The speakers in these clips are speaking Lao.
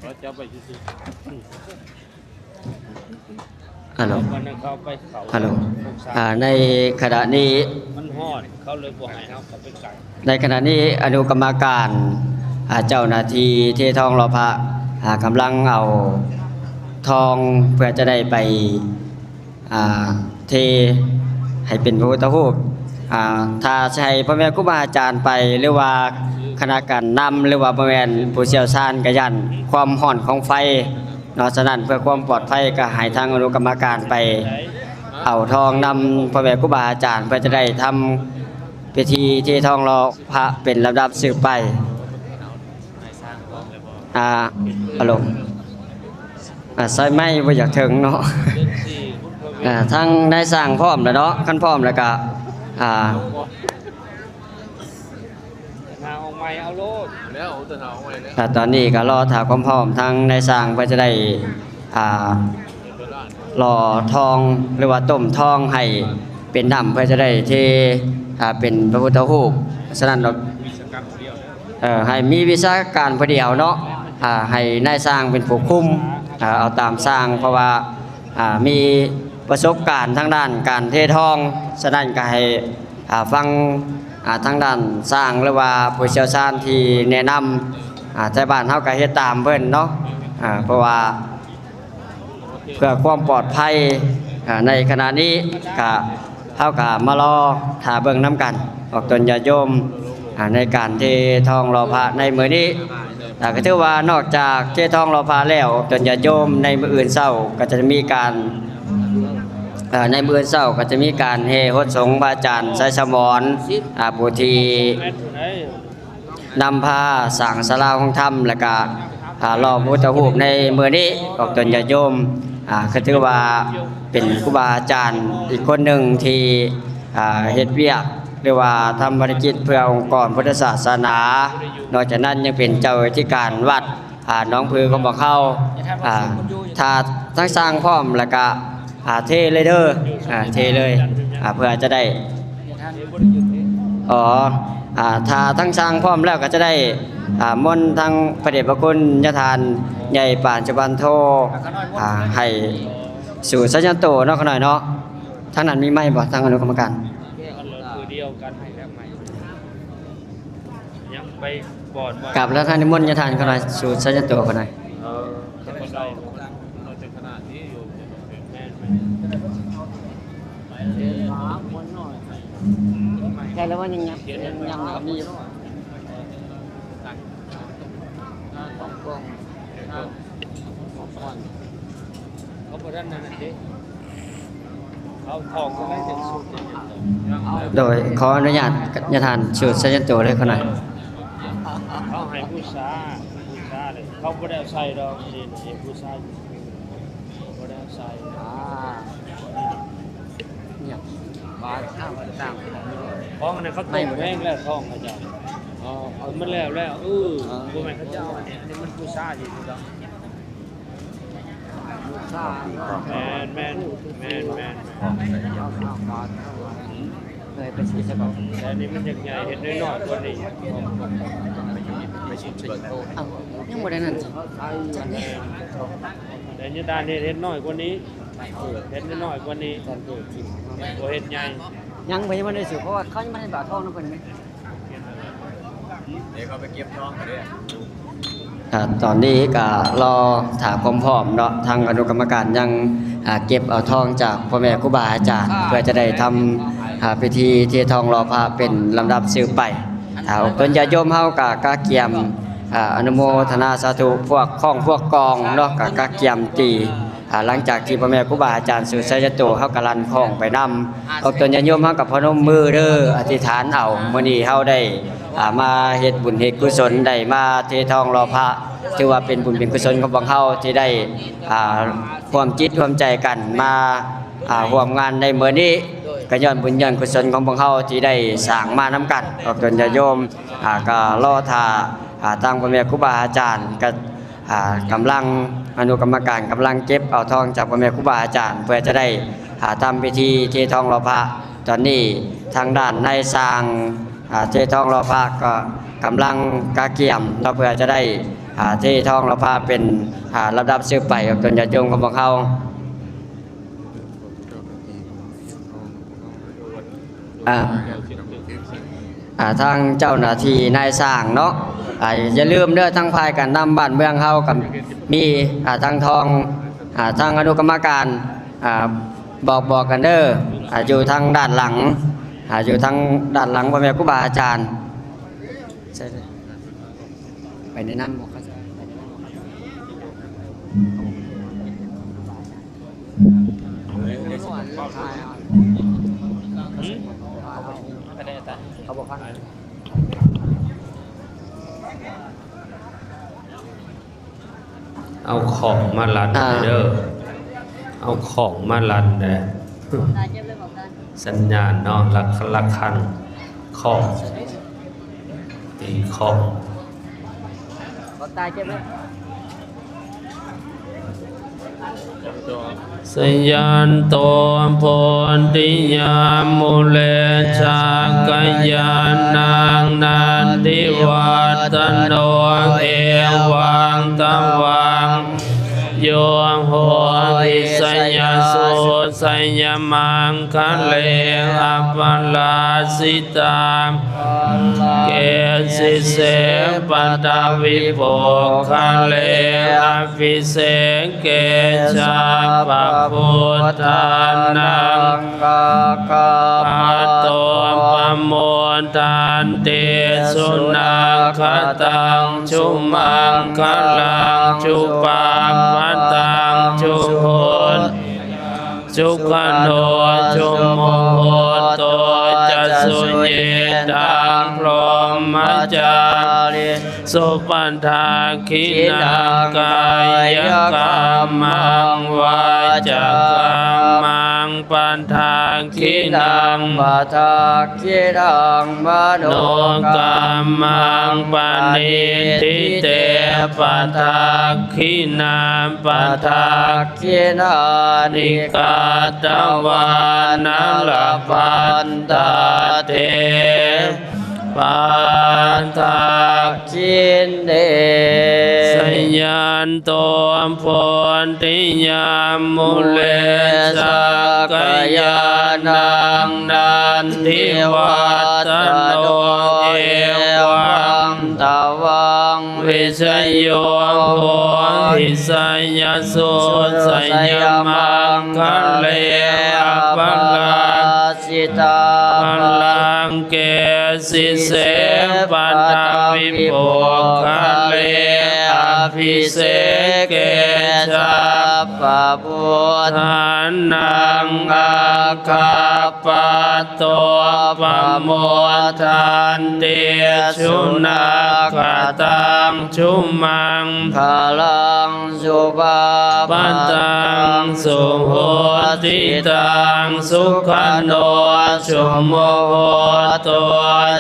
ເຂົາຈະໄປຊື່ໆ ຮັລໂຫຼ ເຂົາໄປເຂົ້າ ຮັລໂຫຼ ຫົກສາມ ອ່າ ໃນຂະນະນີ້ ມັນຮ້ອນ ເຂົາເລີຍບໍ່ໃຫ້ເຮົາເຂົ້າໄປໃກ້. ໃນຂະນະນີ້ອະນຸກຳມະການ ອ່າ ເຈົ້າໜ້າທີ່ເທທອງຫຼໍ່ພະ ອ່າ ກຳລັງເອົາທອງເພື່ອຈະໄດ້ໄປ ອ່າ ເທໃຫ້ເປັນພະພຸດທະຮູບ ອ່າ ຖ້າຊິໃຫ້ພໍ່ແມ່ຄູບາອາຈານໄປ ຫຼືວ່າຄະນະການນຳ ຫຼືວ່າບໍ່ແມ່ນຜູ້ຊ່ຽວຊານ ກໍຢ້ານຄວາມຮ້ອນຂອງໄຟເນາະ. ສະນັ້ນເພື່ອຄວາມປອດໄພ ກໍໃຫ້ທາງອະນຸກຳມະການໄປເອົາທອງນຳພໍ່ແມ່ຄູບາອາຈານ ເພື່ອຈະໄດ້ທຳພິທີເທທອງຫຼໍ່ພະເປັນລຳດັບສືບໄປ. ອ່າ ອາລົມ ອ່າ ສາຍໄມ້ບໍ່ຢາກເຖິງເນາະ. ອ່າ ທາງນາຍຊ່າງພ້ອມແລ້ວເນາະ, ຄັນພ້ອມແລ້ວກະ ອ່າ ໜ້າອອກໃໝ່ເອົາໂລດ. ແລ້ວ ເອົາແຕ່ໜ້າອອກໃໝ່ແລ້ວ. ອ່າ ຕອນນີ້ກະລໍຖ້າຄວາມພ້ອມທາງນາຍຊ່າງເພື່ອຈະໄດ້ ອ່າ ຫຼໍ່ທອງ ຫຼືວ່າຕົ້ມທອງໃຫ້ເປັນນ້ຳ ເພື່ອຈະໄດ້ເທ ອ່າ ເປັນພະພຸດທະຮູບ. ສະນັ້ນ ເອີ ໃຫ້ມີວິຊາການຜູ້ດຽວເນາະ ອ່າ ໃຫ້ນາຍຊ່າງເປັນຜູ້ຄຸມ ອ່າ ເອົາຕາມຊ່າງ ເພາະວ່າ ອ່າ ມີປະສົບການທາງດ້ານການເທທອງ. ສະນັ້ນກໍໃຫ້ ອ່າ ຟັງ ອ່າ ທາງດ້ານຊ່າງ ຫຼືວ່າຜູ້ຊ່ຽວຊານທີ່ແນະນຳ. ອ່າ ໄທບ້ານເຮົາກໍເຮັດຕາມເພິ່ນເນາະ ອ່າ ເພາະວ່າ ເພື່ອຄວາມປອດໄພ ອ່າ ໃນຂະນະນີ້ກະ ເຮົາກະມາລໍຖ້າເບິ່ງນຳກັນ ອອກຕົນຍາດໂຍມ ອ່າ ໃນການເທທອງຫຼໍ່ພະໃນມື້ນີ້. ແລ້ວກໍຖືວ່ານອກຈາກເທທອງຫຼໍ່ພະແລ້ວ ອອກຕົນຍາດໂຍມໃນມື້ອື່ນເຊົ້າກໍຈະມີການ ເອີ ໃນມື້ອື່ນເຊົ້າກໍຈະມີການແຫ່ຫົດສົງພະອາຈານໄຊສະໝອນ ອ່າ ຜູ້ທີ່ ນຳພາສ້າງສາລາໂຮງທຳ ແລ້ວກະ ອ່າ ຫຼໍ່ພະພຸດທະຮູບໃນມື້ນີ້ ອອກຕົນຍາດໂຍມ ອ່າ ກໍຖືວ່າເປັນຄູບາອາຈານອີກຄົນໜຶ່ງທີ່ ອ່າ ເຮັດວຽກ ຫຼືວ່າທຳພາລະກິດເພື່ອອົງກອນພຸດທະສາສະໜາ. ນອກຈາກນັ້ນຍັງເປັນເຈົ້າອະທິການວັດ ອ່າ ໜອງຜືຂອງພວກເຮົາ. ອ່າ ຖ້າທັງຊ່າງພ້ອມແລ້ວກະ ອ່າ ເທເລີຍເດີ ອ່າ ເທເລີຍ ອ່າ ເພື່ອຈະໄດ້ ອໍ ອ່າ ຖ້າທັງຊ່າງພ້ອມແລ້ວກໍຈະໄດ້ ອ່າ ມົນທັງພະເດດພະຄຸນຍາທ່ານໃຫຍ່ປານສຸບັນໂທ ອ່າ ໃຫ້ສູດໄຊຍະໂຕເນາະ ຂ້ານ້ອຍເນາະ. ທາງນັ້ນມີໄມບໍ່ ທາງອະນຸກຳມະການ? ຍັງໄປ ກາບລະທານນິມົນຍາທ່ານຂ້ານ້ອຍ ສູດໄຊຍະໂຕຂ້ານ້ອຍ. ເອີ ແມ່ນໆ ແຕ່ລະວ່າຍັງຍັບ ຍັງຍັບມີຢູ່. ເຂົາບໍ່ທັນນັ້ນເດ້ ເຂົາທອງກໍໄດ້ຈັກສູດ. ໂດຍ ຂໍອະນຸຍາດຍາທ່ານ ສູດໄຊຍະໂຕເລີຍຂ້ານ້ອຍ. ເຂົາໃຫ້ບູຊາ ບູຊາເລີຍ ເຂົາບໍ່ໄດ້ເອົາໃສ່ດອກ ນີ້ໃຫ້ບູຊາ ບໍ່ໄດ້ເອົາໃສ່. ອ່າ ເນຍ ບາດຫ້າມຕ່າງ ຂອງອັນນັ້ນເຂົາຕົ້ມແຫ້ງແລ້ວ ທອງເຂົາເຈົ້າ. ອໍ ເອົາມັນແລ້ວແລ້ວ ເອີ ບໍ່ແມ່ນເຂົາເຈົ້າ ອັນນີ້ ອັນນີ້ມັນບູຊາຢູ່ດອກ. ແມ່ນໆ ແມ່ນໆ ເຄີຍໄປຊື້ຊະກ່ອນ ແຕ່ອັນນີ້ມັນຢາກໃຫຍ່ ເຮັດນ້ອຍໆກວ່ານີ້. ເອົ້າ ຍັງບໍ່ໄດ້ນັ້ນຕິ ແຕ່ຍາດານເຮັດ ເຮັດນ້ອຍກວ່ານີ້ ເຮັດນ້ອຍກວ່ານີ້ ບໍ່ເຮັດໃຫຍ່. ຍັງບໍ່ທັນໄດ້ຊື້ ເພາະວ່າເຂົາຍັງບໍ່ທັນບາກທອງນຳເພິ່ນເດ້. ເດ້ ເຂົາໄປເກັບທອງເດ້. ອ່າ ຕອນນີ້ກະລໍຖ້າຄວາມພ້ອມເນາະ ທາງອະນຸກຳມະການຍັງ ອ່າ ເກັບເອົາທອງຈາກພໍ່ແມ່ຄູບາອາຈານ ເພື່ອຈະໄດ້ທຳ ອ່າ ພິທີເທທອງຫຼໍ່ພະເປັນລຳດັບສືບໄປ. ອ່າ ອອກຕົນຍາດໂຍມເຮົາກະກະກຽມ ອ່າ ອະນຸໂມທະນາສາທຸ ພວກຄ້ອງພວກກອງເນາະ ກະກະກຽມຕີ ອ່າ ຫຼັງຈາກທີ່ພໍ່ແມ່ຄູບາອາຈານສູດໄຊຍະໂຕ ເຮົາກໍລັ່ນຄ້ອງໄປນຳ. ອອກຕົນຍາດໂຍມເຮົາກໍພະນົມມືເດີ ອະທິຖານເອົາ. ມື້ນີ້ເຮົາໄດ້ ອ່າ ມາເຮັດບຸນເຮັດກຸສົນ ໄດ້ມາເທທອງຫຼໍ່ພະ ຖືວ່າເປັນບຸນເປັນກຸສົນຂອງພວກເຮົາທີ່ໄດ້ ອ່າ ຮ່ວມຈິດຮ່ວມໃຈກັນມາ ອ່າ ຮ່ວມງານໃນມື້ນີ້ ກໍຍ້ອນບຸນຍ້ອນກຸສົນຂອງພວກເຮົາທີ່ໄດ້ສ້າງມານຳກັນ. ອອກຕົນຍາດໂຍມ ອ່າ ກໍລໍຖ້າ ອ່າ ທາງພໍ່ແມ່ຄູບາອາຈານ ກໍ ອ່າ ກຳລັງ ອະນຸກຳມະການກຳລັງເກັບເອົາທອງຈາກພໍ່ແມ່ຄູບາອາຈານ ເພື່ອຈະໄດ້ ອ່າ ທຳພິທີເທທອງຫຼໍ່ພະ. ຕອນນີ້ທາງດ້ານນາຍຊ່າງ ອ່າ ເທທອງຫຼໍ່ພະກໍກຳລັງກະກຽມເນາະ ເພື່ອຈະໄດ້ ອ່າ ເທທອງລະພາເປັນ ອ່າ ລຳດັບສືບໄປ ຈົນຍາດໂຍມຂອງພວກເຮົາ ອ່າ ອ່າ ທາງເຈົ້າໜ້າທີ່ນາຍຊ່າງເນາະ ອ່າ ຢ່າລືມເດີ ທາງຝ່າຍການນຳບ້ານເມືອງເຮົາກໍມີ ອ່າ ທາງທອງ ອ່າ ທາງອະນຸກຳມະການ ອ່າ ບອກ ບອກກັນເດີ ອ່າ ຢູ່ທາງດ້ານຫຼັງ ອ່າ ຢູ່ທາງດ້ານຫຼັງ ພໍ່ແມ່ຄູບາອາຈານ ໃສ່ເລີຍ ໄປແນະນຳບໍ່ ເຂົາເຈົ້າ ເຂົາບໍ່ຟັງ. ເອົາຂອງມາລັດ ອ່າ ເດີ ເອົາຂອງມາລັດແດ່ ສັນຍານເນາະ ລະ ລະຄັງ ຂອງ ຕີຂອງ ຂອງຕາຍເຈັບເລີຍ. ສະຍັນໂຕໂພທິຍາມູເລ ສັກກະຍານັງນັນທິວັດທະໂນ ເອວັງຕະວັງ ໂຍໂຫ ວິສະຍະສຸ ສະຍະມັງຄະເລ ອັບປະລາຊິຕາ ເກສິເສ ປັດທະວິໂພຄະເລ ອະພິເສເກ ສັບພະພຸດທານັງ ອາຄາປະໂຕ ປະໂມທັນຕິ ສຸນັກຂະຕັງ ສຸມັງຄະລັງ ສຸປະພັດຕັງ ສຸໂຫ ສຸຂະໂນ ສຸມຸໂຫໂຕ ຈະສຸຍິດທັງ ພົມມະຈາລີ ສຸປັດທາຄີນັງ ກາຍະກຳມັງ ວາຈາກຳມັງ ປັດທາຄີນັງ ປະທາຄີນັງ ມະໂນກຳມັງ ປະນິທິເຕ ປະທາຄີນາ ປະທາ ຄີນານິ ກັດຕະວານະລະພັນຕະເທ ປັດທາຄີເນ ສະຍັນໂຕໂພທິຍາມູເລ ສັກກະຍານັງນັນທິວັດທະໂນ ເອວັງຕະວັງ ວິຊະໂຍ ໂຫ ວິຊະຍະສຸ ສະຍະມັງຄະເລ ອະປະລາຊິຕາ ພະລັງເກ ສິເສ ປັດທະວິໂພຄະເລ ອະພິເສເກ ສັບພະພຸດທານັງ ອາຄາປະໂຕ ປະໂມທັນຕິ ສຸນັກຂະຕັງ ສຸມັງຄະລັງ ສຸພາພັດຕັງ ສຸໂຫຕິຕັງ ສຸຂະໂນ ສຸມຸໂຫໂຕ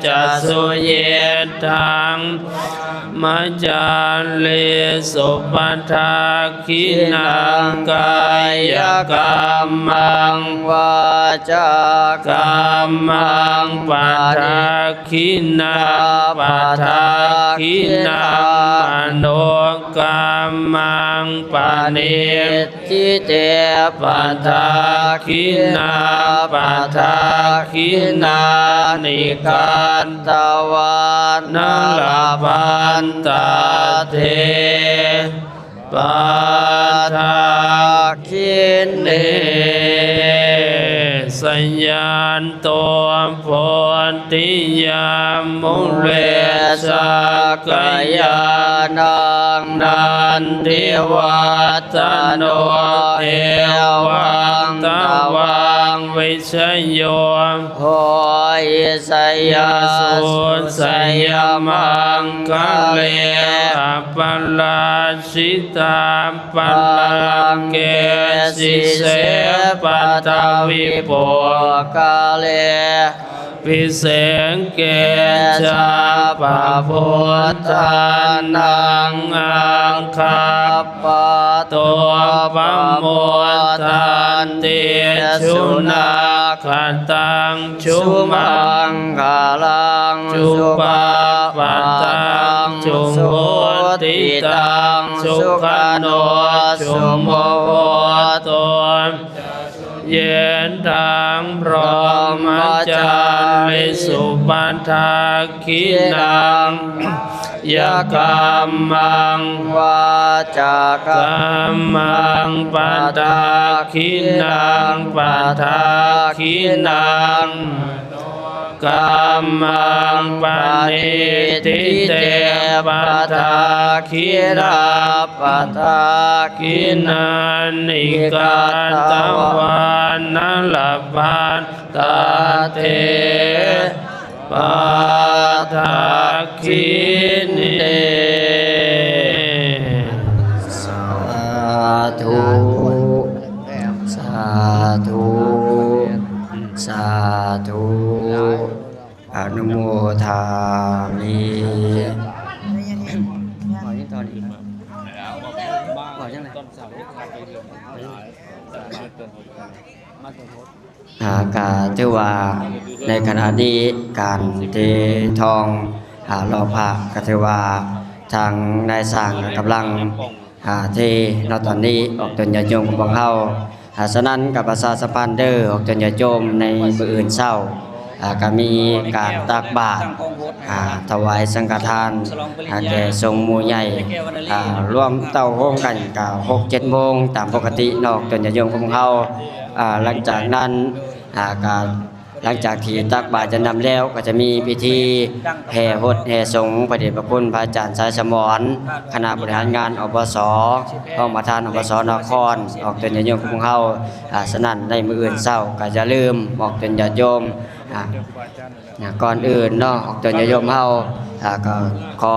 ຈະສຸຍິດທັງ ມະຈາລີ ສຸປັດທາຄີນັງ ກາຍະກຳມັງ ວາຈາກຳມັງ ປະທາຄີນັງ ປະທາຄີນັງ ມະໂນກຳມັງ ປະນິດ ທິເຕ ປະທາຄີນັງ ປະທາຄີນານິ ກັດຕະວານະລະພັນຕະເທ ປັດທາຄີເນ ສະຍັນໂຕ ໂພທິຍາມຸເລ ສັກກະຍານັງ ນັນທິວັດທະໂນ ເອວັງຕະວັງ ວິຊະໂຍ ໂຫ ວິຊະຍາສຸ ສະຍະມັງຄະເລ ອັບປະລາຊິຕາ ພະລັງເກ ສິເສ ປັດທະວິໂພຄະເລ ພິເສເກ ສັບພະພຸດທານັງ ອາຄາປະໂຕ ປະໂມທັນຕິ ສຸນັກຂະຕັງ ສຸມັງຄະລັງ ສຸພາພັດຕັງ ສຸໂຫ ຕິຕັງ ສຸຂະໂນ ສຸມຸໂຫຕຸ ເຢັນທັງ ພົມມະຈາລີ ສຸປັດຖາ ກິນັງ ກາຍະກຳມັງ ວາຈາກຳມັງ ປັດຖາກິນັງ ປັດຖາກິນັງ ກຳມັງ ປະນິທິເຕ ປັດຖາກິນາ ປັດຖາກິນາ ນິກາຕະວານະລະພັດ ຕະເຕ ປັດຖາກິເນ ສາທຸ ສາທຸ ສາທຸ ອະນຸໂມທາມິ ອ່າ ກະຖືວ່າໃນຂະນະນີ້ການເທທອງ ອ່າ ຫຼໍ່ພະກະຖືວ່າທາງນາຍຊ່າງກຳລັງ ອ່າ ເທເນາະ ຕອນນີ້ອອກຕົນຍາດໂຍມຂອງພວກເຮົາ ອ່າ ສະນັ້ນກະປະຊາສຳພັນເດີ ອອກຕົນຍາດໂຍມໃນມື້ອື່ນເຊົ້າ ອ່າ ກະມີການຕັກບາດ ອ່າ ຖວາຍສັງຄະທານ ອ່າ ແກ່ສົງໝູ່ໃຫຍ່ ອ່າ ລວມເຕົ້າໂຮມກັນກະຫົກເຈັດໂມງຕາມປົກກະຕິເນາະ ອອກຕົນຍາດໂຍມຂອງພວກເຮົາ ອ່າ ຫຼັງຈາກນັ້ນ ອ່າ ກະ ຫຼັງຈາກທີ່ຕັກບາດຈະນຳແລ້ວ ກໍຈະມີພິທີແຫ່ຫົດແຫ່ສົງພະເດດພະຄຸນພະອາຈານສາຍສະໝອນ ຄະນະບໍລິຫານງານ ອບສ ຮອງປະທານ ອບສ ນະຄອນ ອອກຕົນຍາດໂຍມຂອງເຮົາ. ອາ ສະນັ້ນໃນມື້ອື່ນເຊົ້າກໍຢ່າລືມອອກຕົນຍາດໂຍມ ອາ ກ່ອນອື່ນເນາະ ອອກຕົນຍາດໂຍມເຮົາ ອາ ກໍຂໍ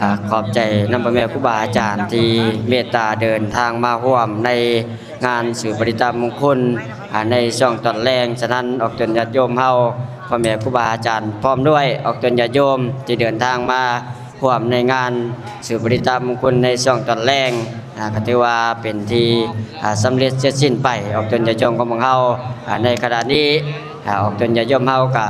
ອາ ຂອບໃຈນຳພໍ່ແມ່ຄູບາອາຈານທີ່ເມດຕາເດີນທາງມາຮ່ວມໃນ ງານສືບປະລິດຕະມຸງຄຸນ ອາ ໃນຊ່ວງຕອນແລງ. ສະນັ້ນອອກຕົນຍາດໂຍມເຮົາ ພໍ່ແມ່ຄູບາອາຈານ ພ້ອມດ້ວຍອອກຕົນຍາດໂຍມທີ່ເດີນທາງມາຮ່ວມໃນງານສືບປະລິດຕະມຸງຄຸນໃນຊ່ວງຕອນແລງ ອາ ກໍຖືວ່າເປັນທີ່ ອາ ສຳເລັດເສັດສິ້ນໄປ. ອອກຕົນຍາດໂຍມຂອງພວກເຮົາ ອາ ໃນຂະນະນີ້ ອາ ອອກຕົນຍາດໂຍມເຮົາກໍ